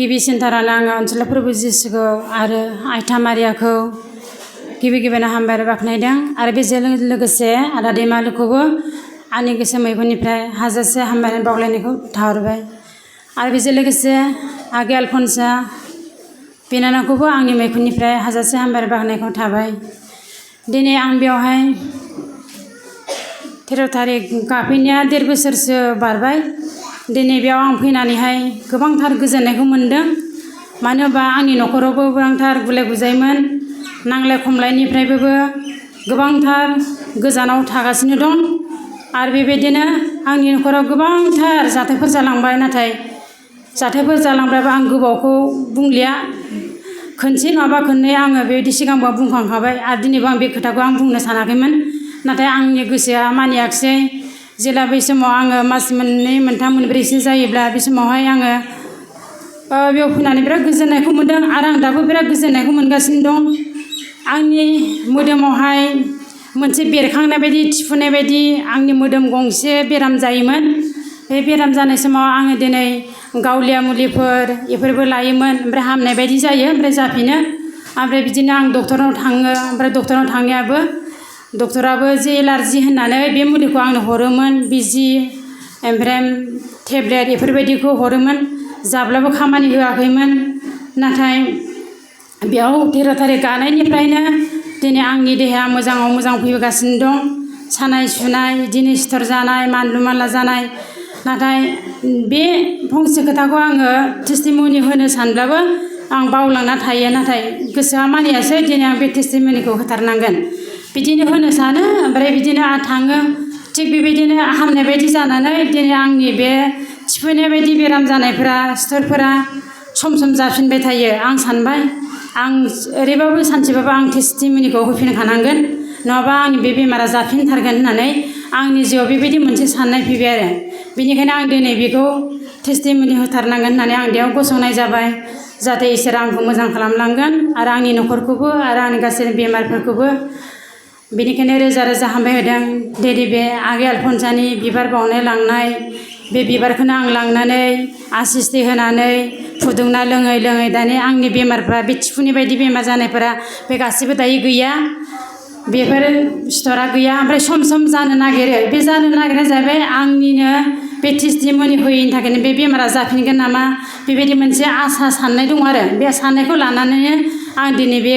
गिबिसिनथारानो आङो अनसुला फोरबो जिसुखौ आरो आइथा मारियाखौ गिबियावनो हामबाय आरो बाख्नायदों आरो बेजों लोगोसे आदा दैमालुखौबो आंनि गोसो मैगंनिफ्राय हाजासे हामबाय बावलायनायखौ थाहरबाय आरो बेजों लोगोसे आगै आलफनसा बिनानावखौबो आंनि मैखुननिफ्राय हाजासे हामबाय बाख्नायखौ थाबाय। दिनै आं बेवहाय 13 थारिख गाफैनाया 1.5 बोसोरसो बारबाय। दिनै बेयाव आं फैनानैहाय गोबांथार गोजोननायखौ मोनदों। मानो होनबा आंनि न'खरावबो गोबांथार गुलाय गुजायमोन, नांलाय खमलायनिफ्रायबो गोबांथार गोजानाव थागासिनो दं आरो बेबायदिनो आंनि न'खराव गोबांथार जाथायफोर जालांबाय। नाथाय जाथायफोर जालांब्लाबो आं गोबावखौ बुंलिया, खनसे नङाबा खननै आङो बेबायदि सिगांबो बुंखांखाबाय आरो दिनैबो आं बे खोथाखौ आं बुंनो सानाखैमोन। नाथाय आंनि गोसोआ मानियाखिसै। जेला बै समाव आङो मास मोननै मोनथाम मोनब्रैसो जायोब्ला बे समावहाय आङो बेयाव फैनानै बिराद गोजोननायखौ मोनदों आरो आं दाबो बिराद गोजोननायखौ मोनगासिनो दं। आंनि मोदोमावहाय मोनसे बेरखांनाय बायदि थिफुनाय बायदि आंनि मोदोम गंसे बेराम जायोमोन। बे बेराम जानाय समाव आङो दिनै गावलिया मुलिफोर बेफोरबो लायोमोन, ओमफ्राय हामनाय बायदि जायो, ओमफ्राय जाफिनो। ओमफ्राय बिदिनो आं डक्टरनाव थाङो, ओमफ्राय डक्टरनाव थांनायाबो डक्टराबो जे एलार्जि होननानै बे मुलिखौ आंनो हरोमोन, बिजि ओमफ्राय टेब्लेट बेफोरबायदिखौ हरोमोन, जाब्लाबो खामानि होआखैमोन। नाथाय बेयाव 13 थारिख गानायनिफ्रायनो दिनै आंनि देहाया मोजाङाव मोजां फैगासिनो दं। सानाय सुनाय बिदिनो सिथर जानाय, मानलु मानला जानाय। नाथाय बे फंसे खोथाखौ आङो टेस्टिमनि होनो सानब्लाबो आं बावलांना थायो। नाथाय गोसोआ मानियासै, दिनै आं बे टेस्टिमनिखौ होथारनांगोन बिदिनो होनो सानो। ओमफ्राय बिदिनो थाङो, थिग बेबायदिनो हामनाय बायदि जानानै दिनै आंनि बे थिफुनाय बायदि बेराम जानायफोरा सिथरफोरा सम सम जाफिनबाय थायो। आं सानबाय आं ओरैबाबो सानसेबाबो आं टेस्टिमनिखौ होफिनखानांगोन, नङाबा आंनि बे बेमारा जाफिनथारगोन होननानै आंनि जिउआव बेबायदि मोनसे साननाय फैबाय आरो। बेनिखायनो आं दिनै बेखौ टेस्टिमनि होथारनांगोन होननानै आं बेयाव गसंनाय जाबाय, जाहाथे इसोरा आंखौ मोजां खालामलांगोन आरो आंनि न'खरखौबो आरो आंनि गासै बेमारफोरखौबो। बेनिखायनो रोजा रोजा हामबाय होदों। दिनै बे आगै आलफनसानि बिबार बावनाय लांनाय बे बिबारखौनो आं लांनानै आसिस्ति होनानै फुदुंना लोङै लोङै दानि आंनि बेमारफ्रा बे थिफुनि बायदि बेमार जानायफोरा बे गासिबो दायो गैया, बेफोर सिथरा गैया। ओमफ्राय सम सम जानो नागिरो, बे जानो नागिरनाया जाहैबाय आंनिनो बे टेस्टिमनि होयैनि थाखायनो बे बेमारा जाफिनगोन नामा बेबायदि मोनसे आसा साननाय दं आरो। बे साननायखौ लानानैनो आं दिनै बे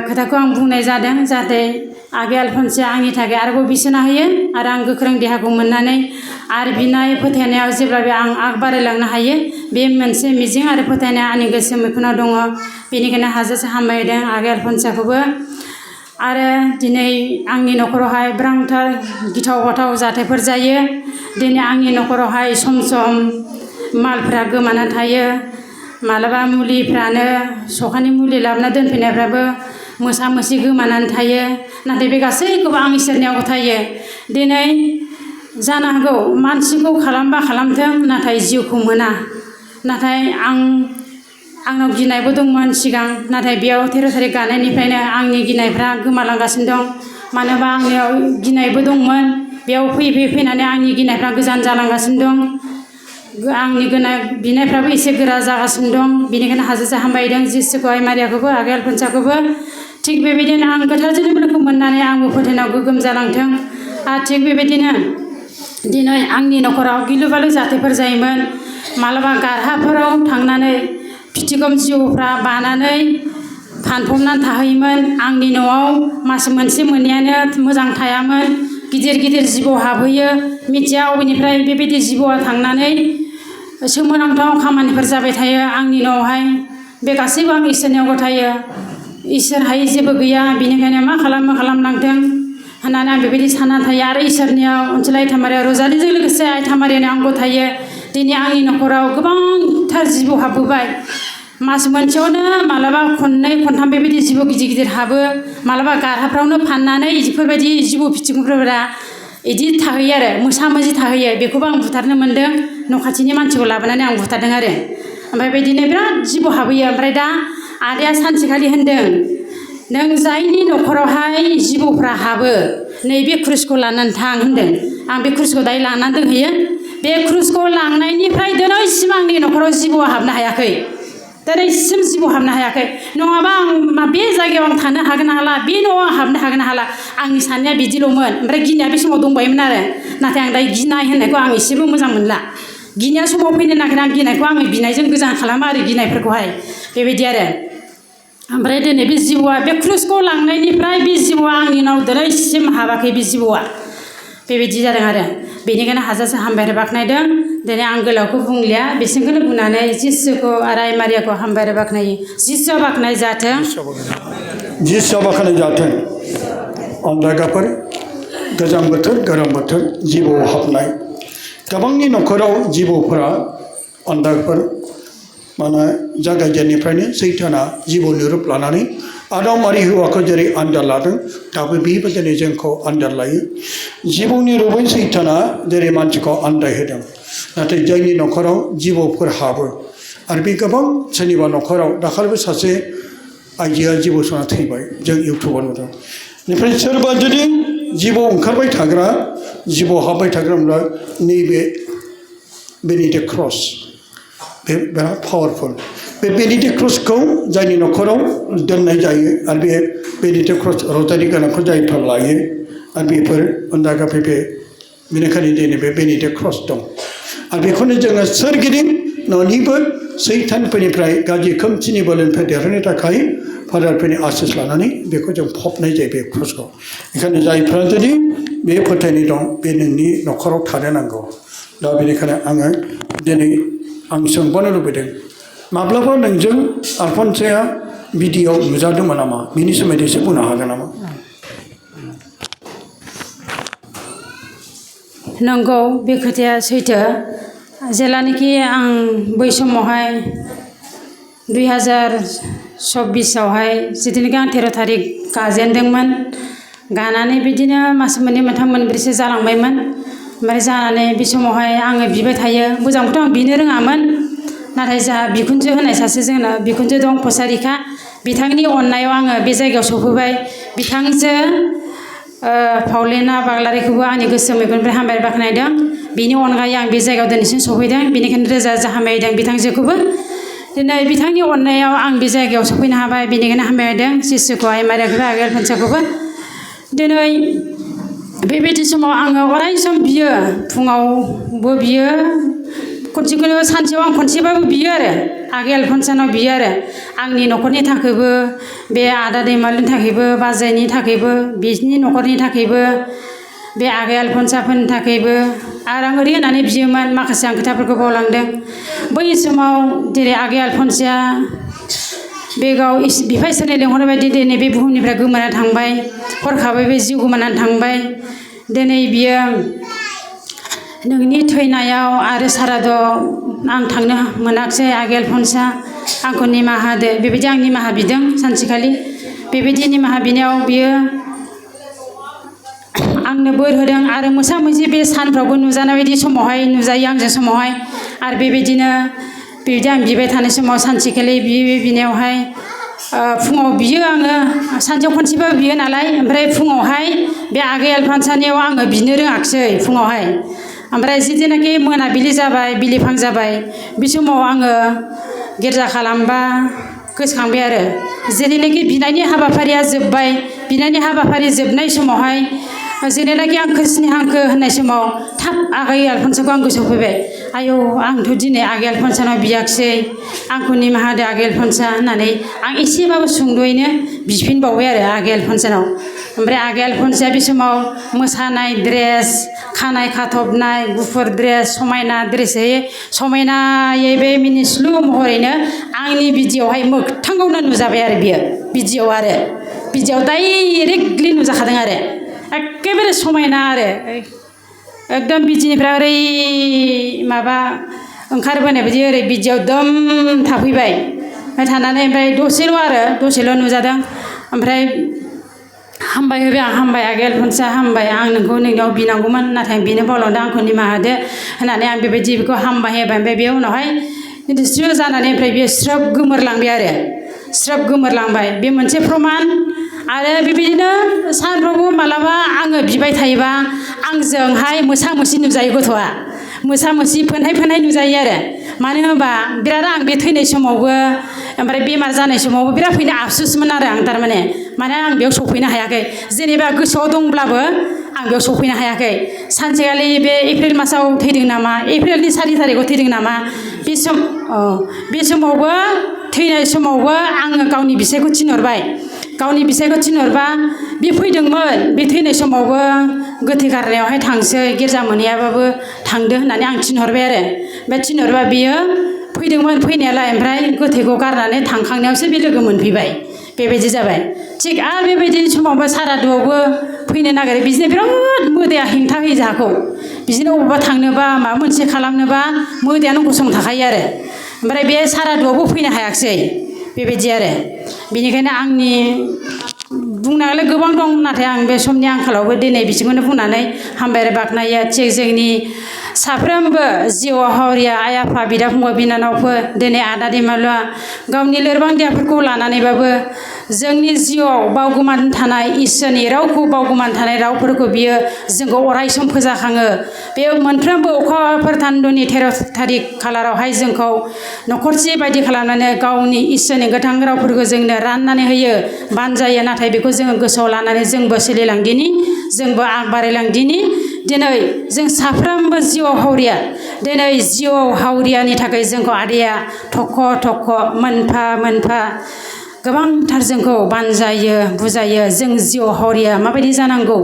खोथाखौ आं बुंनाय जादों, जाहाथे आगै आलफनसाया आंनि थाखाय आरोबाव बिसोना होयो आरो आं गोख्रों देहाखौ मोननानै आरो बिनाय फोथायनायाव जेब्लाबो आं आग बारायलांनो हायो, बे मोनसे मिजिं आरो फोथायनाया आंनि गोसो मैखुनाव दङ। बेनिखायनो हाजासे हामबाय होदों आगै आलफनसाखौबो। आरो दिनै आंनि न'खरावहाय गोबांथार गिथाव बाथाव जाथायफोर जायो। दिनै आंनि न'खरावहाय सम सम मालफ्रा गोमाना थायो, मालाबा मुलिफ्रानो सखानि मुलि लाबोना दोनफैनायफ्राबो मोसा मोसि गोमानानै थायो। नाथाय बे गासैखौबो आं इसोरनियाव गथायो। दिनै जानो हागौ मानसिखौ खालामबा खालामथों, नाथाय जिउखौ मोना। नाथाय आंनाव गिनायबो दंमोन सिगां, नाथाय बेयाव 13 थारिख गानायनिफ्रायनो आंनि गिनायफ्रा गोमालांगासिनो दं। मानो होनबा आंनियाव गिनायबो दंमोन, बेयाव फैयै फैयै फैनानै आंनि गिनायफ्रा गोजान जालांगासिनो दं, आंनि बिनायफ्राबो एसे गोरा जागासिनो दं। बेनिखायनो हाजासे हामबायदों जिसुखौ, आइ मारियाखौबो, आगै आलफनसाखौबो। थिग बेबायदिनो आं गोथार जुलिफोरखौ मोननानै आंबो फोथायनायाव गोग्गोम जालांथों। आरो थिग बेबायदिनो दिनै आंनि न'खराव गिलु बालु जाथायफोर जायोमोन। मालाबा गारहाफोराव थांनानै फिथिगम जिबौफ्रा बानानै फानफबनानै थाहैयोमोन। आंनि न'आव मास मोनसे मोननैयानो मोजां थायामोन, गिदिर गिदिर जिबौ हाबहैयो, मिथिया अबेनिफ्राय बेबायदि जिबौआ थांनानै सोमोनांथाव खामानिफोर जाबाय थायो आंनि न'आवहाय। बे गासैबो आं इसोरनियाव गथायो, इसोर हायै जेबो गैया, बेनिखायनो मा खालामलांथों होननानै आं बेबायदि सानना थायो। आरो इसोरनियाव अनसुला आइथा मारिया रजालिजों लोगोसे आइथा मारियानो आं गथायो। दिनै आंनि न'खराव गोबांथार जिबौ हाबबोबाय, मास मोनसेयावनो मालाबा खननै खनथाम बेबायदि जिबौ गिदिर गिदिर हाबो। मालाबा गारहाफ्रावनो फाननानै बेफोरबायदि जिबौ फिथिख्रिफोरा बिदि थाहैयो आरो मोसा मोसि थाहैयो। बेखौबो आं बुथारनो मोन्दों, न' खाथिनि मानसिखौ लाबोनानै आं बुथारदों आरो। ओमफ्राय बिदिनो बिराद जिबौ हाबहैयो। ओमफ्राय दा आदाया सानसेखालि होनदों, नों जायनि न'खरावहाय जिबौफ्रा हाबो नैबे क्रुसखौ लानानै थां होनदों। आं बे क्रुसखौ दायो लानानै दोनहैयो। बे क्रुसखौ लांनायनिफ्राय दिनैसिम आंनि न'खराव जिबौआ हाबनो हायाखै दिनैसिम जिबौ हाबनो हायाखै नङाबा आं बे जायगायाव आं थानो हागोन ना हाला बे न'आव आं हाबनो हागोन ना हाला आंनि साननाया बिदिल'मोन ओमफ्राय गिनाया बे समाव दंबायमोन आरो नाथाय आं दा गिनाय होननायखौ आं एसेबो मोजां मोनला गिनाया समाव फैनो नागिरा आं गिनायखौ आङो बिनायजों गोजान खालामो आरो गिनायफोरखौहाय बेबायदि आरो ओमफ्राय दिनै बे जिबौआ बे क्रुसखौ लांनायनिफ्राय बे जिबौआ आंनि उनाव दिनैसिम हाबाखै बे जिबौआ बेबायदि जादों आरो बेनिखायनो हाजासे हामबाय आरो बाख्नायदों दिनै आं गोलावखौ बुंलिया बेसिमखौनो बुंनानै जिसुखौ आरो आइ मारियाखौ हामबाय आरो बाख्नायो जिसुआ बाख्नाय जाथों जिसुआ बाख्नाय जाथों अन्दागाफोर गोजां बोथोर गोलोम बोथोर जिबौ हाबनाय गोबांनि न'खराव जिबौफोरा अन्दागफोर माने जागायजेननिफ्रायनो सैताना जिबौनि रुप लानानै आदम आरो हौवाखौ जेरै आन्दार लादों दाबो बेबायदिनो जोंखौ आन्दार लायो जिबौनि रुपै सैताना जेरै मानसिखौ आन्दायहोदों नाथाय जायनि न'खराव जिबौफोर हाबो आरो बे गोबां सोरनिबा न'खराव दाखालिबो सासे आइजोआ जिबौ सना थैबाय जों इउटुबाव नुदों बेनिफ्राय सोरबा जुदि जिबौ ओंखारबाय थाग्रा जिबौ हाबबाय थाग्रा होनब्ला नैबे बेनिटेड क्रस बे बिराद पावारफुल बे बेनिटेड क्रसखौ जायनि न'खराव दोननाय जायो आरो बे बेनिटेड क्रस रजारि गोनांखौ जायफोर लायो आरो बेफोर अन्दागा फैफे बेनिखायनो दिनै बे बेनिटेड क्रस दं आरो बेखौनो जोङो सोरगिदिं न'निबो सैतानफोरनिफ्राय गाज्रि खोमसिनि बोलोनिफ्राय देरहोनो थाखाय फादारफोरनि आसिस लानानै बेखौ जों फबनाय जायो बे क्रसखौ बेखायनो जायफ्रा जुदि बे फोथायनाय दं बे नोंनि न'खराव थानो नांगौ दा बेनिखायनो आङो दिनै आं सोंबावनो लुबैदों माब्लाबा नोंजों आलफनसाया भिडिअ नुजादोंमोन नामा बिनि सोमोन्दै एसे बुंनो हागोन नामा नंगौ बे खोथाया सैथो जेलानाखि आं बै समावहाय 2024आवहाय जिथुनाखि आं 13 थारिख गाजेनदोंमोन गानानै बिदिनो मास मोननै मोनथाम मोनब्रैसो जालांबायमोन ओमफ्राय जानानै बे समावहाय आङो बिबाय थायो मोजांखौथ' आं बिनो रोङामोन नाथाय जा बिखुनजो होनाय सासे जोंना बिखुनजो दं फसारिखा बिथांनि अननायाव आङो बे जायगायाव सफैबाय बिथांजो पाउलिना बाग्लारिखौबो आंनि गोसो मैगननिफ्राय हामबाय बाख्नायदों बिनि अनगायै आं बे जायगायाव दिनैसिम सफैदों बेनिखायनो रोजा रोजा हामबायदों बिथांजोखौबो दिनै बिथांनि अननायाव आं बे जायगायाव सफैनो हाबाय बेनिखायनो हामबायदों जिसुखौ आइ मारियाखौबो आगोल फनसाखौबो दिनै बेबायदि समाव आङो अराय सम बियो फुङावबो बियो खनसेखौनो सानसेयाव आं खनसेबाबो बियो आरो आगै आलफनसानाव बियो आरो आंनि न'खरनि थाखायबो बे आदा दैमालुनि थाखायबो बाजैनि थाखायबो बिसिनि न'खरनि थाखायबो बे आगै आलफनसाफोरनि थाखायबो आरो आं ओरै होननानै बियोमोन माखासे आं खोथाफोरखौ बावलांदों बै समाव जेरै आगै आलफनसाया बे गाव बिफा इसोरनि लेंहरनाय बायदि दिनै बे बुहुमनिफ्राय गोमाना थांबाय हरखाबै बे जिउ गोमानानै थांबाय दिनै बियो नोंनि थैनायाव आरो सारादुआव आं थांनो मोनाखिसै आगै आलफनसा आंखौ निमाहा होदो बेबायदि आं निमाहा बिदों सानसेखालि बेबायदि निमाहा बिनायाव बियो आंनो बोर होदों आरो मोसा मोसि बे सानफ्रावबो नुजानाय बायदि समावहाय नुजायो आंजों समावहाय आरो बेबायदिनो बिदि आं बिबाय थानाय समाव सानसेखालि बिनायावहाय फुङाव बियो आङो सानसेयाव खनसेबाबो बियो नालाय ओमफ्राय फुङावहाय बे आगै आलफनसानियाव आङो बिनो रोङाखिसै फुङावहाय ओमफ्राय जिदिनाखि मोनाबिलि जाबाय बिलिफां जाबाय बे समाव आङो गिर्जा खालामबा गोसोखांबाय आरो जेरैनाखि बिनायनि हाबाफारिया जोब्बाय बिनायनि हाबाफारि जोबनाय समावहाय जेरैनाखि आं खोस्नि हांखो होननाय समाव थाब आगै आलफनसाखौ आं गोसोआव फैबाय आयौ आंथ' दिनै आगै आलफनसानाव बियाखिसै आंखौ निमाहा होदो आगै आलफनसा होननानै आं एसेबाबो सुंद'यैनो बिफिनबावबाय आरो आगै आलफनसानाव ओमफ्राय आगै आलफनसाया बे समाव मोसानाय ड्रेस खानाय खाथबनाय गुफुर ड्रेस समायना ड्रेसै समायनायै बे मिनिस्लु महरैनो आंनि भिडिअ'आवहाय मोगथाङावनो नुजाबाय आरो बियो भिडिअ'आव डाइरेक्टलि नुजाखादों आरो एखेबारे समायना आरो एकदम बिदिनिफ्राय ओरै माबा ओंखारबोनाय बायदि ओरै बिदियाव दम थाफैबाय ओमफ्राय थानानै ओमफ्राय दसेल' नुजादों ओमफ्राय हामबाय होबाय आं हामबाय आगै आलफनसा हामबाय आं नोंनियाव बिनांगौमोन नाथाय बिनो बावलांदों आंखौ निमाहा होदो होननानै आं बेबायदि बेखौ हामबाय होबाय ओमफ्राय बे उनावहाय स्रो जानानै ओमफ्राय बियो स्रोब गोमोरलांबाय बे मोनसे प्रमान आरो बेबायदिनो सानफ्रावबो मालाबा आङो बिबाय थायोबा आंजोंहाय मोसा मोसि नुजायो गथ'आ मोसा मोसि फोनहाय नुजायो आरो मानो होनबा बिराद आं बे थैनाय समावबो ओमफ्राय बेमार जानाय समावबो बिराद फैनो आफसुसमोन आरो आं थारमाने माने आं बेयाव सफैनो हायाखै जेनेबा गोसोआव दंब्लाबो आं बेयाव सफैनो हायाखै सानसेखालि बे एप्रिल मासाव थैदों नामा एप्रिलनि 4 तारिखआव थैदों नामा बे समावबो थैनाय समावबो आङो गावनि बिसायखौ थिनहरबाय गावनि बिसायखौ थिनहरबा बे फैदोंमोन बे थैनाय समावबो गोथै गारनायावहाय थांसै गिर्जा मोनहैयाबाबो थांदो होननानै आं थिनहरबाय आरो बे थिनहरबा बियो फैदोंमोन फैनायालाय ओमफ्राय गोथैखौ गारनानै थांखांनायावसो बे लोगो मोनफैबाय बेबायदि जाबाय थिग आरो बेबायदिनो समावबो सारादुआवबो फैनो नागिरो बिदिनो बिराद मोदाया हेंथा होयो जोंहाखौ बिदिनो अबावबा थांनोबा माबा मोनसे खालामनोबा मोदायानो गसंथाखायो आरो ओमफ्राय बे सारादुआवबो फैनो हायाखिसै बेबायदि आरो बेनिखायनो आंनि बुंनायालाय गोबां दं नाथाय आं बे समनि आंखालावबो दिनै बिथिंखौनो बुंनानै हामबाय बाख्नायो थिग जोंनि साफ्रोमबो जिउआव हावरिया आइ आफा बिदा फंबाय बिनानावफोर दिनै आदा दिमालुआ गावनि लोरबां देहाफोरखौ लानानैबाबो जोंनि जिउआव बावगोमानानै थानाय इसोरनि रावखौ बावगोमानानै थानाय रावफोरखौ बियो जोंखौ अरायसम फोजाखाङो बे मोनफ्रोमबो अखाफोर थान्दुनि 13 थारिख खालारावहाय जोंखौ न'खरसे बायदि खालामनानै गावनि इसोरनि गोथां रावफोरखौ जोंनो राननानै होयो बानजायो नाथाय बेखौ जोङो गोसोआव लानानै जोंबो सोलिलांदिनि जोंबो आग बारायलांदिनि दिनै जों साफ्रोमबो जिउआव हावरिया दिनै जिउआव हावरियानि थाखाय जोंखौ आदैया थख' मोनफा मोनफा गोबांथार जोंखौ बानजायो बुजायो जों जिउआव हावरिया माबायदि जानांगौ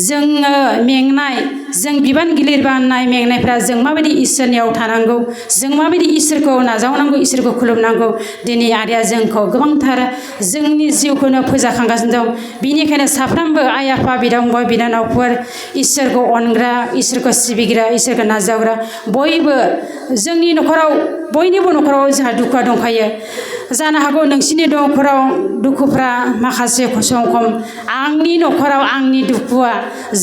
जोङो मेंनाय जों बिबान गिलिर बाननाय मेंनायफ्रा जों माबायदि इसोरनियाव थानांगौ जों माबायदि इसोरखौ नाजावनांगौ इसोरखौ खुलुमनांगौ दिनै आदैया जोंखौ गोबांथार जोंनि जिउखौनो फोजाखांगासिनो दं बिनिखायनो साफ्रोमबो आइ आफा बिदा फंबाय बिनानावफोर इसोरखौ अनग्रा इसोरखौ सिबिग्रा इसोरखौ नाजावग्रा बयबो जोंनि न'खराव बयनिबो न'खराव जोंहा दुखुआ दंखायो जानो हागौ नोंसिनि न'खराव दुखुफ्रा माखासे खम आंनि न'खराव आंनि दुखुआ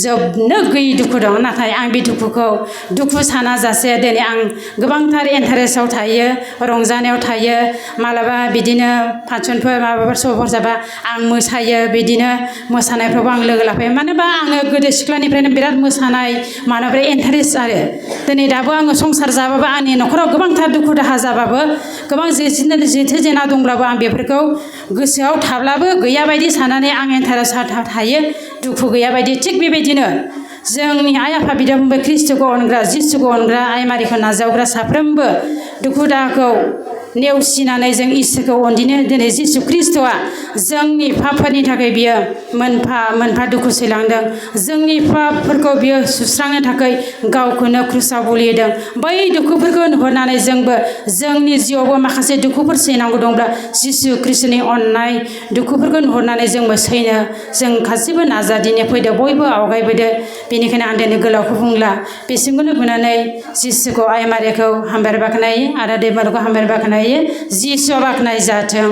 जोबनो गैयै दुखु दं नाथाय आं बे दुखुखौ दुखु साना जासे दिनै आं गोबांथार इन्टारेस्टआव थायो रंजानायाव थायो मालाबा बिदिनो फांसनफोर माबाफोर सभाफोर जाबा आं मोसायो बिदिनो मोसानायफ्रावबो आं लोगो लाफायो मानो होनबा आङो गोदो सिख्लानिफ्रायनो बिराद मोसानाय मानोब्रा इन्टारेस्ट आरो दिनै दाबो आङो संसार जाबाबो आंनि न'खराव गोबांथार दुखु दाहा जाबाबो गोबां जेथो जेना दंब्लाबो आं बेफोरखौ गोसोआव थाब्लाबो गैया बायदि साननानै आं इन्टारेस्टआव थायो दुखु गैया बायदि थिग बेबायदिनो जोंनि आइ आफा बिदा फंबाय ख्रिस्ट'खौ अनग्रा जिसुखौ अनग्रा आइ मारिखौ नाजावग्रा साफ्रोमबो दुखु दाहाखौ नेवसिनानै जों इसोरखौ अनदिनो दिनै जिसु ख्रिस्ट'आ जोंनि पापफोरनि थाखाय बियो मोनफा मोनफा दुखु सैलांदों जोंनि पापफोरखौ बियो सुस्रांनो थाखाय गावखौनो क्रुसाव बलिहोदों बै दुखुफोरखौ नुहुरनानै जोंबो जोंनि जिउआवबो माखासे दुखुफोर सैनांगौ दंब्ला जिसु ख्रिस्ट'नि अननाय दुखुफोरखौ नुहुरनानै जोंबो सैनो जों गासैबो नाजादिनो फैदो बयबो आवगायबोदो बेनिखायनो आं दिनै गोलावखौ बुंला बेसिमखौनो बुंनानै जिसुखौ आइ मारिखौ हामबाय बाख्नायो आरो दैमालुखौ हामबाय बाख्नायो जिसुआ बाख्नाय जाथों